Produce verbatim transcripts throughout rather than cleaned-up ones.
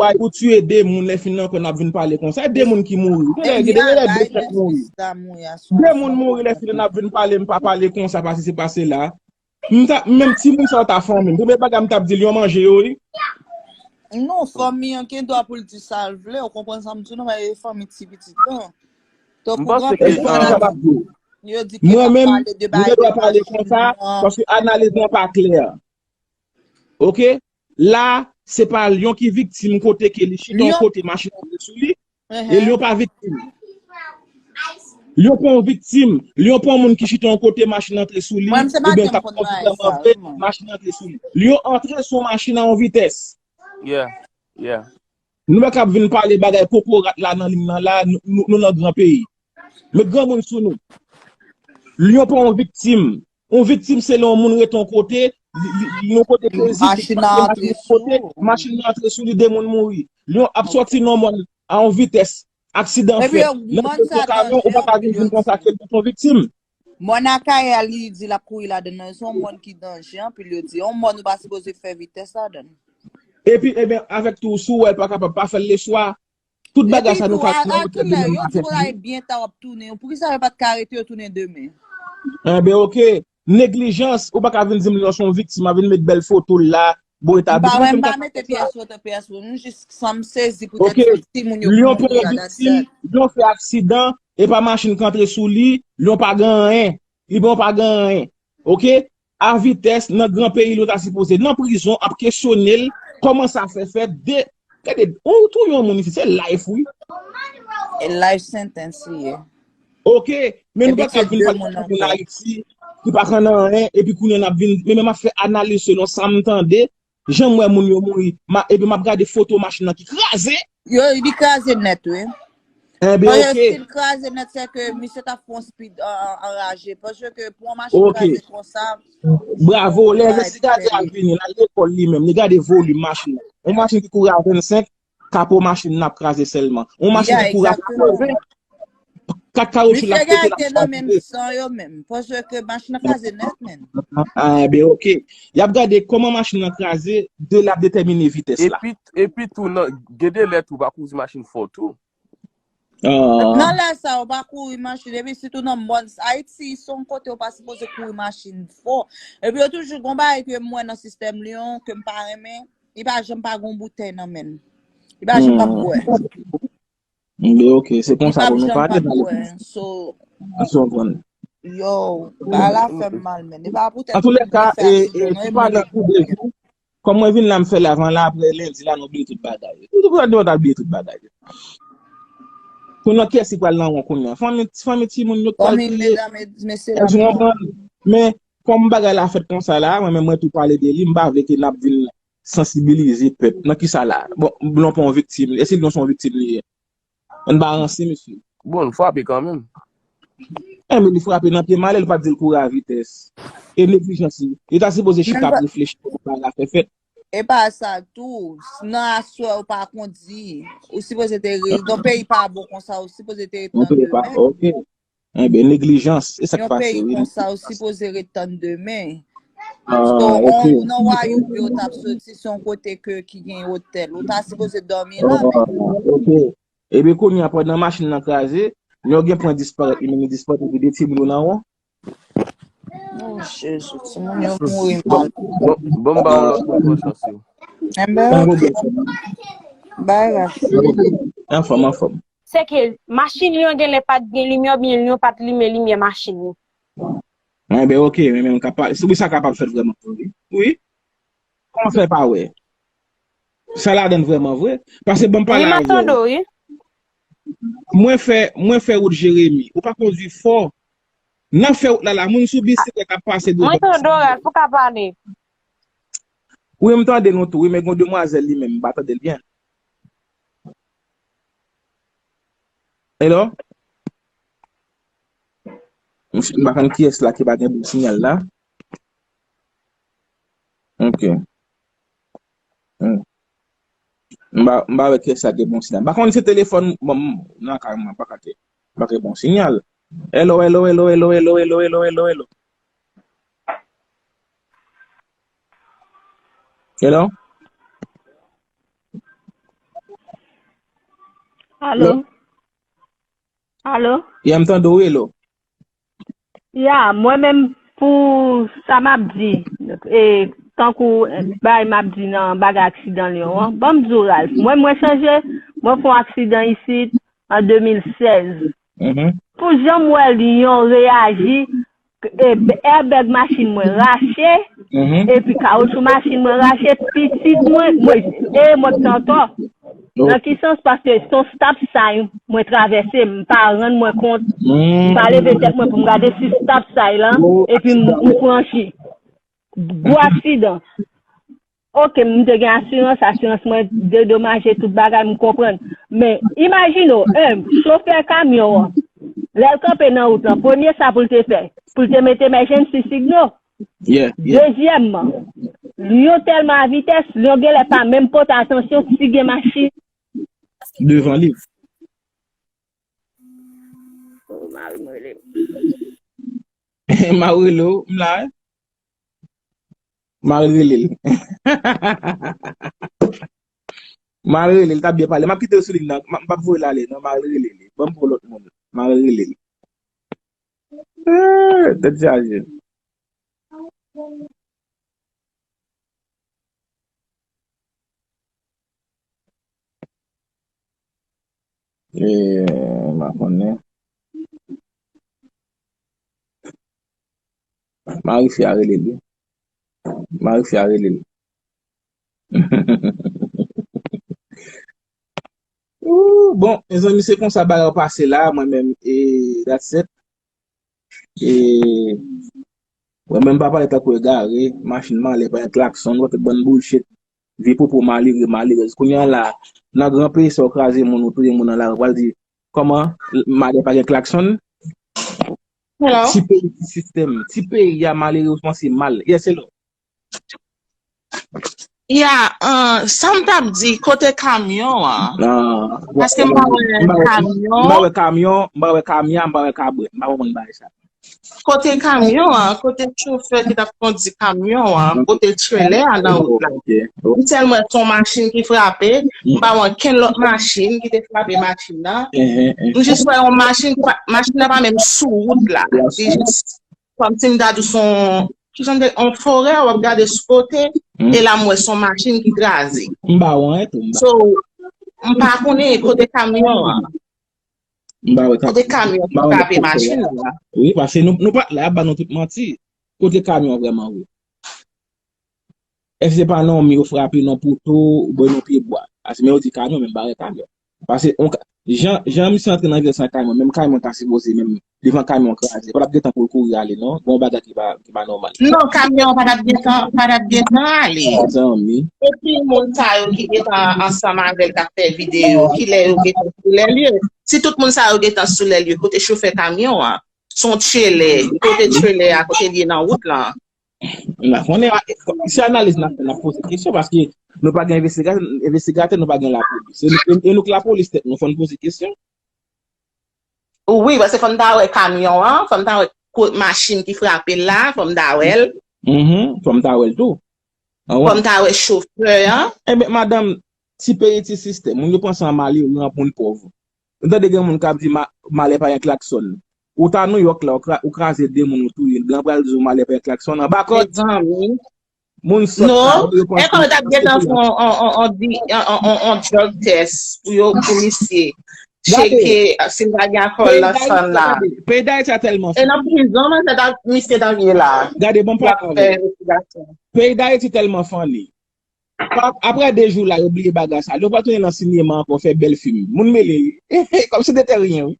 bay, ou tiye de moun, lè fini ankò n ap vin pale konsa. E de moun ki mouri. Gen lè, gen lè de tèt mouri. De moun mouri, lè fini n ap vin pale, m pa pale konsa, pase se pase la. M ta, menm timoun sa yo ta fanmi m. Premye bagay m t ap di l, yo manje yo, wi. Non, fanmi an gen dwa pou l di sa l vle, ou konprann sa m di w, non, men e fanmi ti pitit lan. Tankou gran pitit lan, yo di ke l ap pale de bagay de machin nan. Mwen menm, m gen dwa pale konsa, paske analiz lan pa klè. Oke? La, se pa lyon ki viktim kote ke li chita yon kote machin antre sou li. E lyon pa viktim. Lyon pa yon viktim. Lyon pa yon moun ki chita yon kote machin antre sou li, oubyen l t ap kondui vrèman vre, machin antre sou li. Lyon antre sou yon machin a yon vitès. Nou pa kab vin pale bagay kokorat la nan liy nan la, nou, nou, nou nan gran peyi. Met granmoun sou nou. Lyon pa yon viktim. Yon viktim se lè yon moun rete yon kote, li, li, li yon kote plezi, li pase machin yon kote, machin nan antre sou li, de moun mouri. Lyon ap sòti nan mòn a yon vitès, aksidan fèt. Lè l sot yon kamyon, ou pa ka vin di m konsa ke l yon viktim. Mòn Akayè a, li di l ap kouri ladan l, se yon mòn ki danje anpil, yo di. Yon mòn ou pa sipoze fè vitès ladan l. Epi, ebyen, avèk tou, si w wè l pa kapab, pa fè l leswa. Tout bagay sa nou ka fè, nou te vin nan maten. Yo di pou l al byen ta w ap tounen. Poukisa yo pa t ka arete yo tounen demen? Enben, oke. Neglijans, ou pa ka vin di m lè w se yon viktim, a vin met bèl foto l la, bon eta. M pa, m pa mete pyès foto, pyès foto. M jis, sa m sezi poutèt se timoun yo ki mouri ladan sa. Lyon fè aksidan, e pa machin k antre sou li, Lyon pa gen anyen. Li bon pa gen anyen. Oke? A vitès, nan gran peyi l, yo ta sipoze nan prizon, ap kesyone l, kòman sa fè fèt, de, gade, ou touye yon moun isit, se life, wi. E life sentence li ye. Oke, men nou pa ka vin pale de moun Ayiti, ki pa konn anyen, epi kounye a n ap vin, men, men m ap fè analiz selon sa m tande, jan m wè moun yo mouri, epi m ap gade foto machin nan ki kraze. Yo, li kraze nèt, wi. Enben, oke. Si l kraze nèt, se ke misye t ap fè yon speed anraje. Paske pou yon machin kraze konsa. Bravo, lè envestigatè a vini, l al lekòl li menm, li gade volim machin nan. Yon machin ki kouri a vennsenk, kapo machin nan ap kraze sèlman. Yon machin ki kouri a katreven, kat kawoutchou l ap pete, l ap chaje. Misye ka rete nan menm san yo menm. Paske machin nan kraze nèt, menm. Enben, oke. Y ap gade kòman machin nan kraze, de l ap detèmine vitès la. Epi, epi tou, nan, gen de lè tou, pa kouri machin fò tou. Nan lè sa, ou pa kouri machin, epi sitou nan mòn, Ayiti, se yon kote ou pa sipoze kouri machin fò. Epi yo toujou gon bagay ke m wè nan sistèm Lyon, ke m pa renmen, li pa janm pa gon boutèy nan men l. Li pa janm p ap bwè. Li pa janm p ap bwè. So, yo, bagay la fè m mal, men. E pa poutèt moun ki fè aksidan, non, e moun. Kòm mwen vin la, m fè live an la, apre lendi la, nou bliye tout bagay. Tout bagay, nou ta bliye tout bagay. Kounye a, kiyès ki pral nan won kounye a? Fanmi, fanmi timoun yo k pral kriye. Èske w konprann? Men, kòm bagay la fèt konsa la, mwen menm mwen tou pale de li, m pa vle ke n ap vin sansibilize pèp. Nan kisa la? Bon, Blon pa yon viktim. Èske Blon se yon viktim li ye? Ann ba ranse, mesye. Bon, l frape kanmenm. Enben, li frape nan pye malè, li pa t di l kouri a vitès. E neglijans li. Li ta sipoze chita ap reflechi pou bagay la fè fèt. E pa sa tou, nan aswè ou pa kondi. Ou sipoze te re-, yon peyi pa bon konsa, ou sipoze te ret nan demen. Oke. Enben, neglijans, e sa k pase, wi. Yon peyi konsa, ou sipoze ret tann demen. So, nan wayou ke w t ap soti, se yon kote ke, ki gen otèl. Ou ta sipoze dòmi la, men. Oke. Epi kounye a, pandan machin nan kraze, yo gen pwen disparèt, li menm li disparèt, epi de timoun yo nan won. Oh, Jezi, timoun yo mouri mal. Bon, bon, m ba w lòt moun pran chans yo. Enben, oke. Bay rach. Anfòm, anfòm. Se ke machin li an genlè pa t gen limyè, oubyen li an pa t limen limyè machin li. Enben, oke, men, men, kapab, wi, sa kapab fèt vrèman, wi. Wi. Kòman fè pa wè? Sa ladann vrèman vre? Paske ban m pale avè w. Mwen fè, mwen fè wout Jeremi. Ou pa kondui fò. Nan fè wout la, la, moun sou bisiklèt ap pase devan. Mwen tande w, Ralph, ou ka pale. Wi, m tande nou tou, wi, men gon demwazèl li menm, m pa tande l byen. Hello? M pa konn kiyès la ki pa gen bon siyal la. Ok. Hmm. M pa, m pa wè kiyès la gen bon siyal. M pa konn se telefòn, bon, m, nan kay mwen, pa ka te, pa gen bon siyal. Hello, hello, hello. Hello? Alo? Alo? Ya, m tande w, hello. Ya, mwen menm pou sa m ap di, e, tankou bay m ap di nan bagay aksidan Lyon an, ban m di w, Ralph, mwen, mwen chanje, mwen fè yon aksidan isit an de mil sèz. Pou jan m wè Lyon reyaji, e, airbag machin mwen rache, epi kawotchou machin mwen rache, pitit mwen, mwen, e mwen t antò. Nan ki sans? Paske se yon stop sign mwen travèse, m pa rann mwen kont, m pa leve tèt mwen pou m gade si stop sign lan, epi m, m franchi. Gwo aksidan. Oke, m te gen asirans, asirans mwen dedomaje tout bagay, m konprann. Men, imajine w, en, chofè kamyon an, lè l kanpe nan wout lan, premye sa pou l te fè, pou l te mete emergency signal. Dezyèmman, Lyon tèlman a vitès, Lyon genlè pa menm pote atansyon si gen machin devan li. Oh, mari m rele m. Mari w rele w, m la, wi. Mari l rele l. Mari l rele l, l t ap byen pale. M ap kite l sou liy nan, m ap, m p ap voye l ale, non, mari l rele l. Ban m pou lòt moun. Mari l rele l. Eh, tèt chaje. Eh, m pa konnen. Mari fi a rele l wi. Mari fi a rele l. Ooh, bon, mezanmi, se konsa bagay yo pase la, mwen menm, e that's it. E mwen menm, pa pale tankou egare, machin malè, pa gen klakson, wè tout bann bullshit. Vye pwopo malere, malerèz. Kounye a la, nan gran peyi sa, w kraze moun, ou touye moun nan lari, w pral di, kòman, malè pa gen klakson? Hello? Ti peyi, ti sistèm. Ti peyi a, malerezman, se mal. Yes, hello. Ya, uh, sa m t ap di, kote kamyon an? Ah, paske m pa wè kamyon. M pa wè kamyon, m pa wè kamyon, m pa wè kabrèt. M pa konprann bagay sa. Kote kamyon an, kote chofè ki t ap kondui kamyon an, kote trelè a nan wout la. M sèlman wè se yon machin ki frape, m pa wè okenn lòt machin ki te frape machin nan. M jis wè yon machin ki pa, machin nan pa menm sou wout la. Li jis kòmsi m ta di w se yon, kijan m te, yon forè, w ap gade sou kote, e la m wè se yon machin ki kraze. M pa wè anyen tou, m pa. So, m pa konnen kote kamyon an. M pa wè ka-, kote kamyon ki frape machin nan la. Wi, paske nou, nou pa t la, y ap ba nou tout manti. Kote kamyon an vrèman vre? Èske se pa nan yon mi yo frape nan poto oubyen nan pye bwa? Paske men yo di kamyon, men m pa wè kamyon. Paske on ka-, jan, jan misye antre nan vil san kamyon, menm kamyon ta sipoze menm devan kamyon kraze. Pa t ap gentan pou l kouri ale, non. Gon bagay ki pa, ki pa nòmal. Non, kamyon pa t ap gentan, pa t ap gentan ale. Mezanmi. Epi moun sa yo ki gentan ansanm avè l k ap fè videyo, kilè yo gentan sou lè lye? Si tout moun sa yo gentan sou lè lye, kote chofè kamyon an? Se yon trelè, kote trelè a, kote l ye nan wout lan? M pa konnen, a, se analiz n ap fè, n ap poze kesyon, paske nou pa gen envestigatè, envestigatè, nou pa gen lapolis. E nou, e nou k lapolis tèt nou, fò n poze kesyon. Wi, paske fò n ta wè kamyon an, fò n ta wè ko-, machin ki frape l la, fò n ta wè l. Mhm, fò n ta wè l tou. Fò n ta wè chofè an. Enben, madanm, ti peyi, ti sistèm. Moun yo panse an malere, an moun pòv. M tande gen moun k ap di ma-, malè pa gen klaksòn. Ou ta Nouyòk la, ou kra-, ou kraze de moun, ou touye, blan pral di w malè pa gen klaksòn. Anba kòd. Mezanmi. Moun sòt sa yo panse. Non, e kòm yo t ap gentan fè on, on, on, on, on, on, on drug test pou yo, pou misye tcheke si l pa gen alkòl nan san l la. Peyi Dayiti a tèlman funny. E nan prizon, men, se ta, misye t ap ye la. Gade, bon, pa fè envestigasyon. Peyi Dayiti tèlman funny. Ap-, apre de jou la, yo bliye bagay sa. Yo pral tounen nan sinema ankò, fè bèl fim. Moun mele, wi. Kòmsi de tè ryen, wi.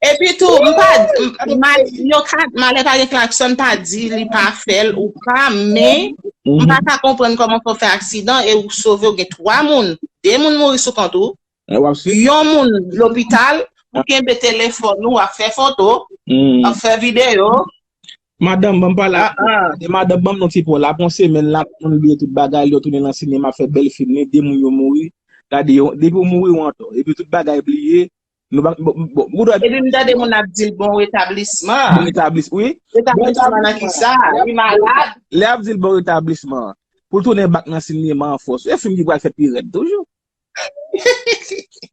Epi tou, m pa, m, m, yo ka, malè pa gen klaksòn, pa di li pa fè l ou pa, men m pa ka konprann kòman fè w fè aksidan e ou sove, ou gen twa moun, de moun mouri sou kont ou, yon moun lopital, ou kenbe telefòn ou, w ap fè foto, w ap fè videyo. Madanm, ban m pale ak ou. E madanm, ban m non ti pon. L ap yon semèn la, moun bliye tout bagay, yo tounen nan sinema, fè bèl fim, ni de moun yo mouri. Gade, yo, depi w mouri, w antò. Epi tout bagay bliye. Nou pa, bon, bon, bon, ou dwe. Epi m tande moun ap di l bon retablisman. Bon retablis-, wi. Retablisman nan kisa? Li malad? Lè y ap di l bon retablisman, pou l tounen bak nan sinema an fòs. E fim ki pral fè pi rèd toujou.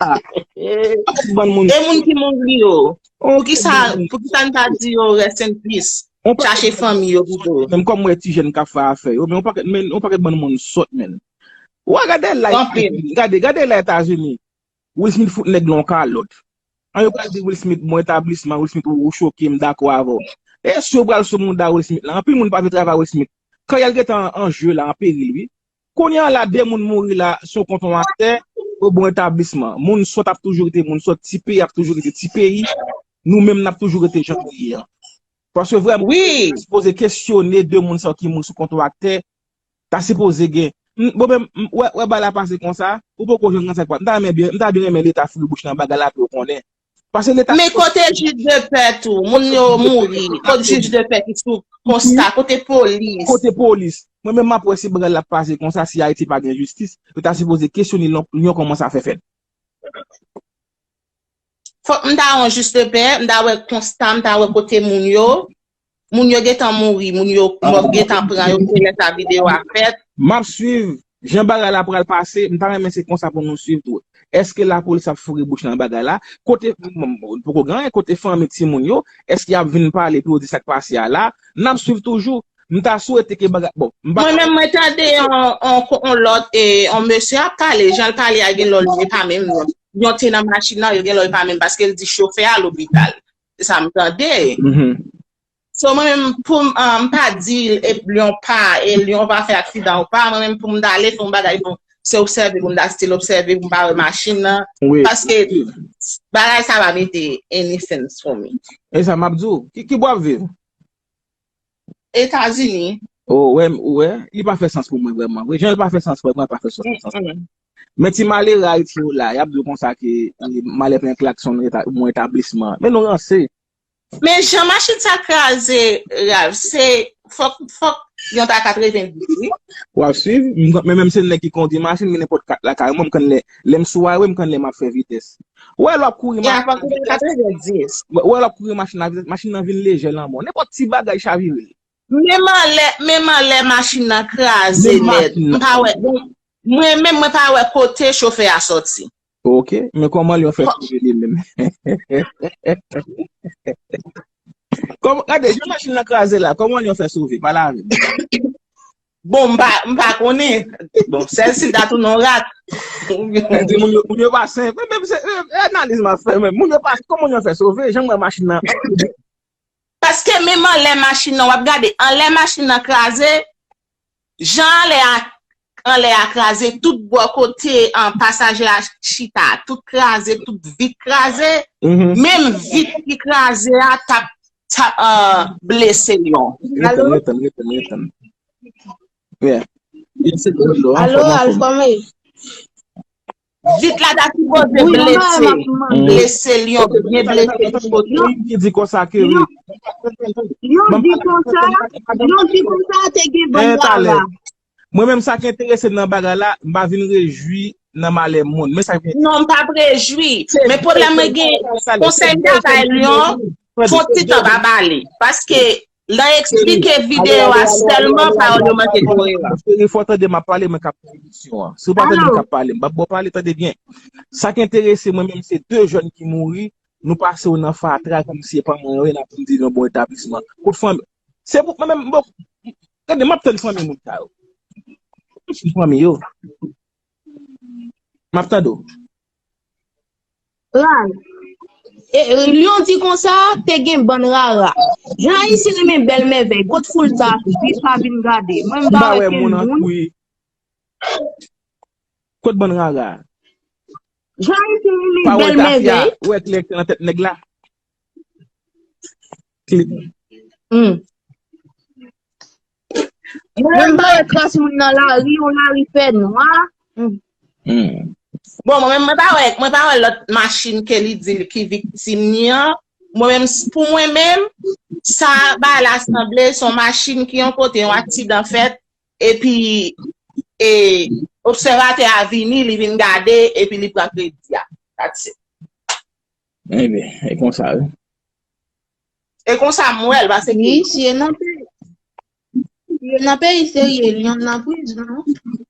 Bann moun. E moun ki mouri yo? Poukisa, poukisa n pa di yo rest in peace? Chache fanmi yo pito. Menm kòm mwen ti jèn k ap fè afè yo, men yon pakèt, men yon pakèt bann moun sòt, men. Wa gade la, gade, gade la Etazini. Will Smith fout nèg lan yon kalòt. An yo pral di Will Smith bon etablisman, Will Smith ou, ou choke, m dakò avè w. E si yo pral sou mouda Will Smith la, anpil moun pa vle travay Will Smith. Karyè l gentan an je la, an peril, wi. Kounye a la, de moun mouri la sou kont yon aktè, o bon etablisman. Moun sòt ap toujou rete moun sòt, ti peyi ap toujou rete ti peyi. Nou menm n ap toujou rete jan nou ye an. Paske vrèman, wi, sipoze kesyone de moun sa yo ki mouri sou kont yon aktè, ta sipoze gen. M- Bon, men, m- wè, wè, bagay la pase konsa, ou poko jwenn nan sa k pa. M ta renmen byen, m ta byen renmen Leta foure bouch nan bagay la pou yo konnen. Paske Leta. Men kote jij de pè tou? Moun yo mouri. Kote jij de pè ki sou konsta? Kote polis? Kote polis? Mwen menm m ap wè si bagay la pase konsa, si Ayiti pa gen jistis, yo ta sipoze kesyone l yon, yon kòman sa fè fèt. Fòk m ta wè yon jis de pè, m ta wè konsta, m ta wè kote moun yo. Moun yo gentan mouri, moun yo mò gentan pran yo, se lè sa videyo a fèt. M ap swiv jan bagay la pral pase, m ta renmen se konsa pou nou swiv tou. Èske lapolis ap foure bouch nan bagay la? Kote, m- m- poko gen anyen, kote fanmi timoun yo, èske y ap vin pale pou yo di sa k pase a la? N ap swiv toujou. M ta swete ke bagay, bon, m pa. Mwen menm, mwen tande yon, yon, yon lòt, e, yon mesye ap pale, jan l pale a, gen lè l, e pa menm non. Yon te nan machin nan, yo gen lè e pa menm, paske l di chofè a lopital. Se sa m tande. So, mwen menm, pou m, ah, m pa di l, e, Lyon pa, e Lyon pa fè aksidan ou pa, mwen menm, pou m ta ale fè yon bagay, bon, se obsève, pou m ta still obsève, pou m pa wè machin nan. Paske bagay sa pa mete any sense for me. E sa m ap di w. Ki, ki bò w ap viv? Etazini. Oh, wè, wè, li pa fè sans pou mwen vrèman. Vre, jan li pa fè sans pou mwen, pa fè sans. Men ti malere Ayiti yo la, y ap di w konsa ke, e, malè plen klakson, eta- bon etablisman. Men nou ranse. Men jan machin sa kraze, Ralph, se fòk, fòk yon ta katrevenndis, wi. W ap swiv, m- men menm se nèg ki kondi machin, gen nenpòt kat lakay mwen, m konn lè, lè m sou highway, m konn lè m ap fè vitès. Wè, lè w ap kouri machin nan vitès. Wè, wè, lè w ap kouri machin nan vitès, machin nan vin lejè lanmò. Nenpòt ti bagay chavire l. Menm anlè, menm anlè machin nan kraze nèt. M pa wè, bon, mwen menm, mwen pa wè kote chofè a sòti. Ok, men kòman Lyon fè sove li menm? Kòman, gade, jan machin nan kraze la, kòman Lyon fè sove? Pale avè m. Bon, m pa, m pa konnen. Bon, sèl si l ta tounen yon rat. Moun yo, moun yo pa senp. Men, men, se, e, e, analiz m ap fè, men moun yo pa, kòman Lyon fè sove? Jan m wè machin nan. Paske menm anlè machin nan, w ap gade, anlè machin nan kraze, jan anlè a, anlè a kraze, tout bò kote, an, pasaje a chita, tout kraze, tout vit kraze, menm vit ki kraze a t ap, t ap, ah, blese Lyon. Alo? Retann, retann, retann, retann. Yeah. Alo, Alfome. Vit la ta sipoze blese. Blese Lyon, byen blese tout kote. Ki di konsa ke wi. Lyon di konsa, Lyon di konsa te gen bann rara. Mwen menm sa ki enterese m nan bagay la, m pa vin rejwi nan malè moun. Men sa ki. Non, m p ap rejwi. Men pwoblèm mwen gen, konsèy m ta bay Lyon, fon ti tan pa pale. Paske Lè eksplike videyo a sèlman, pawòl yo manke koeran. Cheri, fò w tande m ap pale, mwen k ap pran emisyon an. Si w pa tande m k ap pale, m p ap ba w pale, tande byen. Sa k enterese mwen menm, se de jèn ki mouri, nou pase yo nan fatra kòmsi e pa mwen yo ye, n ap vin di nan bon etablisman. Kot fanmi? Se pou mwen menm, bon, gade, m ap tann fanmi moun sa yo. M ap tann fanmi yo. M ap tande w. Ral. E, e, Lyon di konsa, te gen bann rara. Jan Ayisyen renmen bèl mèvèy, kot foul ta, vin pa vin gade. Mwen m pa wè moun an kouri. Kot bann rara? Jan Ayisyen renmen bèl mèvèy. Ou wè kleren ki nan tèt nèg la? Kleren. Mwen m pa wè kras moun nan lari, yon lari fè nwa. Bon, mwen menm, mwen pa wè, mwen pa wè lòt machin ke li di l ki viktim ni an. Mwen menm, s- pou mwen menm, sa bagay la sanble se yon machin ki yon kote, yon aksidan fèt, epi e, obsèvatè a vini, li vin gade, epi li pran kredi a. That's it. Ebyen, e konsa, wi. E konsa m wè l, paske. Wi, si e nan peyi, si e nan peyi serye, Lyon nan prizon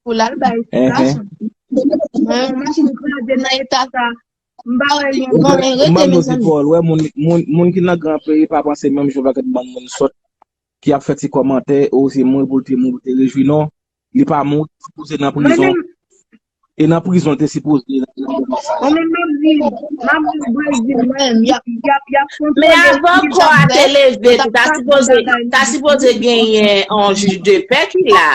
pou l al bay eksplikasyon. Mwen menm, si m kraze nan eta sa, m pa wè yon bon, men rete, mezanmi. Pòl, wè, moun, moun, moun ki nan gran peyi pa panse menm jan avèk bann moun sòt ki ap fè ti kòmantè, o se mouri pou l te mouri, pou l te rejwi, non. Li pa mouri, li sipoze nan prizon. E nan prizon, li te sipoze. Mwen menm, m ap viv, m ap viv Brezil, mwen menm. Y ap, y ap, y ap kontwole. Men avan kò a te leve, ta sipoze, ta sipoze genyen yon jij de pè ki la.